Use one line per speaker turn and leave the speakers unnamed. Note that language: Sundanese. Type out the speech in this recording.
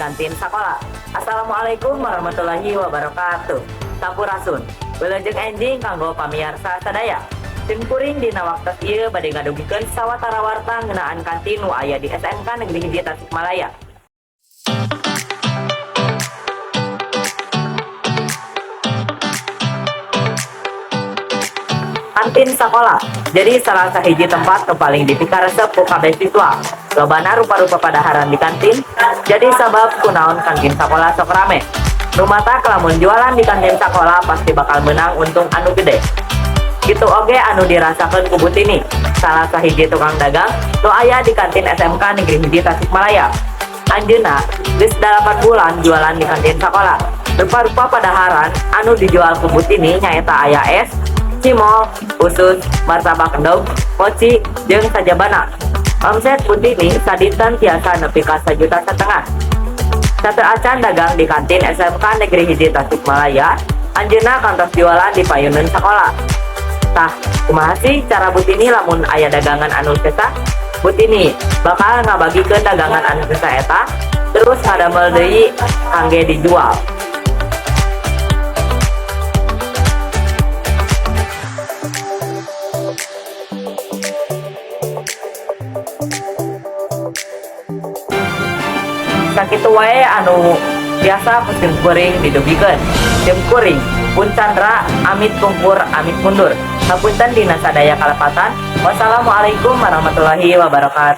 kantin sakola. Assalamualaikum warahmatullahi wabarakatuh. Sampurasun. Wilujeng enjing kanggo pamiarsa sadaya. Sim kuring dina waktos ieu bade ngadugikeun sawatara warta ngeunaan kantin nu aya di SMK Negeri 1 Tasikmalaya. Kantin sakola jadi salah sahiji tempat nu paling dipikaresep ku kabeh siswa. Lobana rupa-rupa padaharan di kantin jadi sabab kunaon kantin sakola sok rame. Nu matak lamun jualan di kantin sakola pasti bakal menang untung anu gede. Kitu oge anu dirasakeun ku Butini, salah sahiji tukang dagang nu aya di kantin SMK Negeri 1 Tasikmalaya. Anjeunna geus 8 bulan jualan di kantin sakola. Rupa-rupa padaharan anu dijual ku Butini nyaeta aya es, cimol, usus, martabak endog, mochi, jeung sajabana. Omset Butini sadinten tiasa nepi ka 1,5 juta. Sateuacan dagang di kantin SMK Negeri 1 Tasikmalaya, anjeunna kantos jualan di payuneun sakola. Tah, kumaha sih cara Butini lamun aya dagangan anu sesa? Butini bakal ngabagikeun dagangan anu sesa eta, terus ngadamel deui kangge dijual. Sakitu wae anu biasa ku sim kuring didugikeun. Sim kuring, Bun Chandra, amit pungkur, amit mundur. Hapunten dina sadaya kalepatan. Wassalamualaikum warahmatullahi wabarakatuh.